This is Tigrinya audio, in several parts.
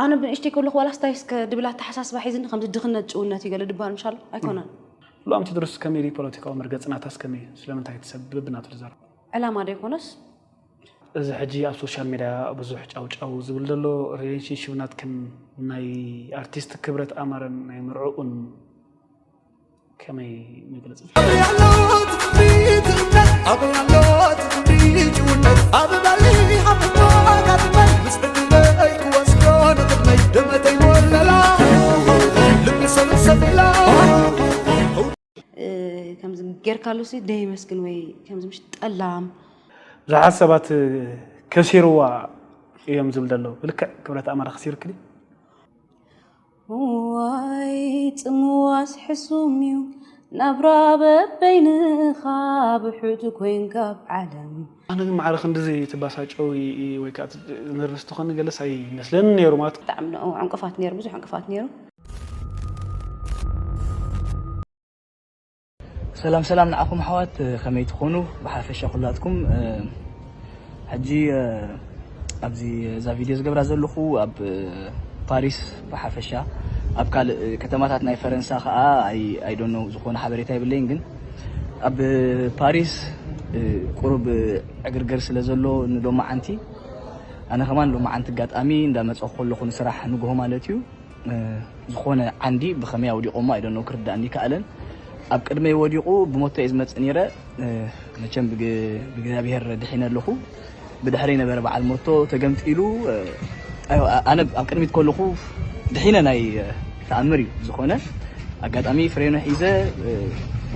ኣነ ብንእሽተይ ከለኹ ዋላ ስታይ እስከ ድብል ኣተሓሳስባ ሒዝኒ ከምዚ ድኽነት ጭውነት እዩ ገለ ድባል ምሻሎ ኣይኮነን። ሎም ቴድሮስ ከመይ ድዩ ፖለቲካዊ መርገፂ ናታስ ከመይ እዩ? ስለምንታይ እቲ ሰብ ብብናቱ ዝዛረብ? ዕላማ ዶ ይኮነስ? እዚ ሕጂ ኣብ ሶሻል ሚድያ ብዙሕ ጫውጫው ዝብል ዘሎ ሪሌሽንሽፕ ናትክን ናይ ኣርቲስት ክብረት ኣማረን ናይ መርዕኡን ከመይ መግለፂ? ከምዚ ጌርካሉ ሲ ደይመስግን ወይ ከምዚ ምሽ ጠላም። ብዙሓት ሰባት ከሲርዋ እዮም ዝብል ዘሎ። ብልክዕ ክብረት ኣማረ ከሲርክዲ? ዋይ ጽምዋስ ሕሱም እዩ ናብራ በበይንኻ ብሕቱ ኮይንካ ኣብ ዓለም። ኣነ ግን ማዕረ ክንድዚ ትባሳጨው ወይ ከዓ ነርቨስ ትኾኒ ገለስ ኣይመስለኒ ነይሩ ማለት። ብጣዕሚ ዕንቅፋት ነይሩ፣ ብዙሕ ዕንቅፋት ነይሩ። ሰላም ሰላም ንዓኹም ኣሕዋት ከመይ ትኾኑ? ብሓፈሻ ኩላትኩም ሕጂ ኣብዚ እዛ ቪድዮ ዝገብራ ዘለኹ ኣብ ፓሪስ ብሓፈሻ ኣብ ካልእ ከተማታት ናይ ፈረንሳ ከዓ ኣይዶነው ዝኾነ ሓበሬታ የብለይን ግን ኣብ ፓሪስ ቁሩብ ዕግርግር ስለ ዘሎ ንሎማዓንቲ ኣነ ከማን ሎማዓንቲ ኣጋጣሚ እንዳመፀኹ ከለኹ ንስራሕ ንግሆ ማለት እዩ ዝኾነ ዓንዲ ብኸመይ ኣውዲቖሞ ኣይደኖ ክርዳእኒ ይከኣለን ኣብ ቅድመይ ወዲቑ ብሞቶ እየ ዝመፅእ ነይረ መቸም ብእግዚኣብሔር ድሒነ ኣለኹ ብድሕሪ ነበረ በዓል ሞቶ ተገምጢሉ ኣነ ኣብ ቅድሚት ከለኹ ድሒነ ናይ ተኣምር እዩ ዝኾነ ኣጋጣሚ ፍሬኖ ሒዘ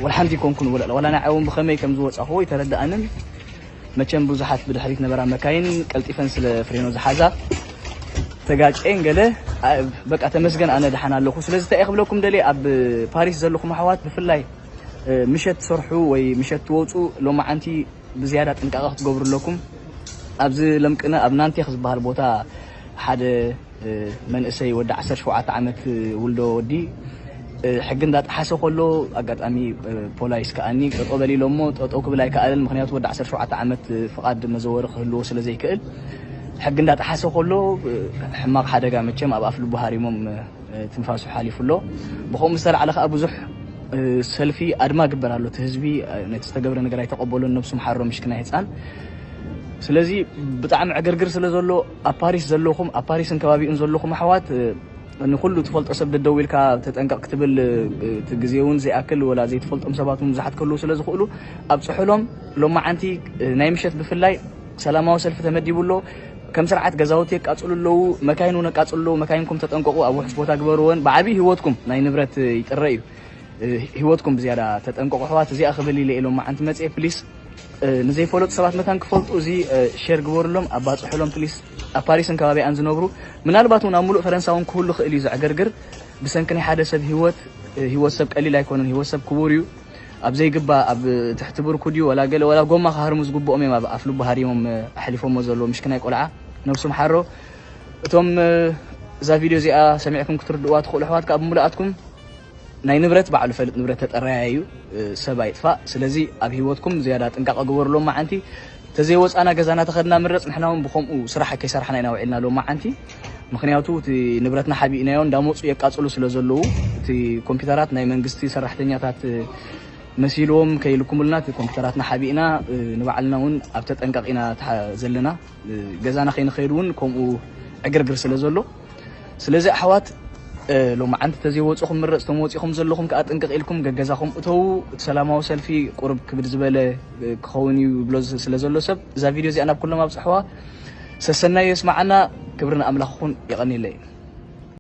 ወላ ሓንቲ ይኮንኩን ወላ ናይ ዓውን ብኸመይ ከም ዝወፃኹ ይተረዳኣንን መቸም ብዙሓት ብድሕሪት ነበራ መካይን ቀልጢፈን ስለ ፍሬኖ ዝሓዛ ተጋጨን ገለ በቃ ተመስገን ኣነ ደሓን ኣለኹ ስለዚ እንታይ ክብለኩም ደልየ ኣብ ፓሪስ ዘለኹም ኣሕዋት ብፍላይ ምሸት ትሰርሑ ወይ ምሸት ትወፁ ሎማዓንቲ ብዝያዳ ጥንቃቐ ክትገብሩ ኣለኩም ኣብዚ ለምቅነ ኣብ ናንቴክ ዝበሃል ቦታ ሓደ መንእሰይ ወዲ ዓሰርተ ሸውዓተ ዓመት ውልዶ ወዲ ሕጊ እንዳጠሓሰ ከሎ ኣጋጣሚ ፖላይስ ከኣኒ ጠጦ በሊሎሞ ጠጦ ክብል ኣይከኣለን ምክንያቱ ወዲ ዓሰርተ ሸውዓተ ዓመት ፍቓድ መዘወሪ ክህልዎ ስለ ዘይክእል ሕጊ እንዳጠሓሰ ከሎ ሕማቕ ሓደጋ መቸም ኣብ ኣፍ ልቡ ሃሪሞም ትንፋሱ ሓሊፉ ኣሎ ብኸምኡ ዝተላዕለ ከዓ ብዙሕ ሰልፊ ኣድማ ግበር ኣሎ እቲ ህዝቢ ነቲ ዝተገብረ ነገር ኣይተቐበሎን ነብሱ ምሓሮ ምሽክና ህፃን ስለዚ ብጣዕሚ ዕግርግር ስለ ዘሎ ኣብ ፓሪስ ዘለኹም ኣብ ፓሪስን ከባቢኡን ዘለኹም ኣሕዋት ንኩሉ ትፈልጦ ሰብ ደደው ኢልካ ተጠንቀቕ ክትብል እቲ ግዜ እውን ዘይኣክል ወላ ዘይትፈልጦም ሰባት እውን ብዙሓት ክህልው ስለ ዝኽእሉ ኣብፅሑሎም ሎማዓንቲ ናይ ምሸት ብፍላይ ሰላማዊ ሰልፊ ተመዲቡ ኣሎ ከም ስርዓት ገዛውቲ የቃፅሉ ኣለዉ መካይን እውን የቃፅሉ ኣለዉ መካይንኩም ተጠንቀቑ ኣብ ውሕስ ቦታ ግበርወን ብዓብዪ ህይወትኩም ናይ ንብረት ይጥረ እዩ ህይወትኩም ብዝያዳ ተጠንቀቑ ኣሕዋት እዚኣ ክብል ኢለ ኢሎም መዓንቲ መፅኤ ፕሊስ ንዘይፈለጡ ሰባት መታን ክፈልጡ እዚ ሼር ግበሩሎም ኣባፅሑሎም ፕሊስ ኣብ ፓሪስን ከባቢኣን ዝነብሩ ምናልባት እውን ኣብ ሙሉእ ፈረንሳ እውን ክህሉ ክእል እዩ ዘዕገርግር ብሰንኪ ናይ ሓደ ሰብ ህይወት ህይወት ሰብ ቀሊል ኣይኮነን ህይወት ሰብ ክቡር እዩ ኣብ ዘይግባእ ኣብ ትሕቲ ብርኩ ድዩ ወላ ገለ ወላ ጎማ ክሃርሙ ዝግብኦም እዮም ኣብ ኣፍ ልቡ ሃሪሞም ኣሕሊፎሞ ዘለዉ ምሽክናይ ቆልዓ ነብሱ ምሓሮ እቶም እዛ ቪድዮ እዚኣ ሰሚዕኩም ክትርድእዋ ትኽእሉ ኣሕዋት ከዓ ብምሉኣትኩም ናይ ንብረት ባዕሉ ፈልጥ ንብረት ተጠራያ እዩ ሰብ ኣይጥፋእ ስለዚ ኣብ ህይወትኩም ዝያዳ ጥንቃቐ ግበሩ ሎማዓንቲ ተዘይወፃና ገዛና ተኸድና ምረፅ ንሕና እውን ብከምኡ ስራሕ ከይሰራሕና ኢና ውዒልና ሎማዓንቲ ምክንያቱ እቲ ንብረትና ሓቢእናዮ እንዳመፁ የቃፅሉ ስለ ዘለዉ እቲ ኮምፒውተራት ናይ መንግስቲ ሰራሕተኛታት መሲልዎም ከይልኩሙልና እቲ ኮምፒውተራትና ሓቢእና ንባዕልና እውን ኣብ ተጠንቀቕ ኢና ዘለና ገዛና ከይንኸይድ እውን ከምኡ ዕግርግር ስለ ዘሎ ስለዚ ኣሕዋት ሎማዓንቲ ተዘይወፅኹም ምረፅ ተመወፂኹም ዘለኹም ከዓ ጥንቅቕ ኢልኩም ገገዛኹም እተዉ እቲ ሰላማዊ ሰልፊ ቁርብ ክብድ ዝበለ ክኸውን እዩ ብሎ ስለ ዘሎ ሰብ እዛ ቪድዮ እዚኣ ናብ ኩሎም ኣብፅሕዋ ሰሰናዩ የስማዓና ክብሪ ንኣምላኽ ይኹን የቐንየለይ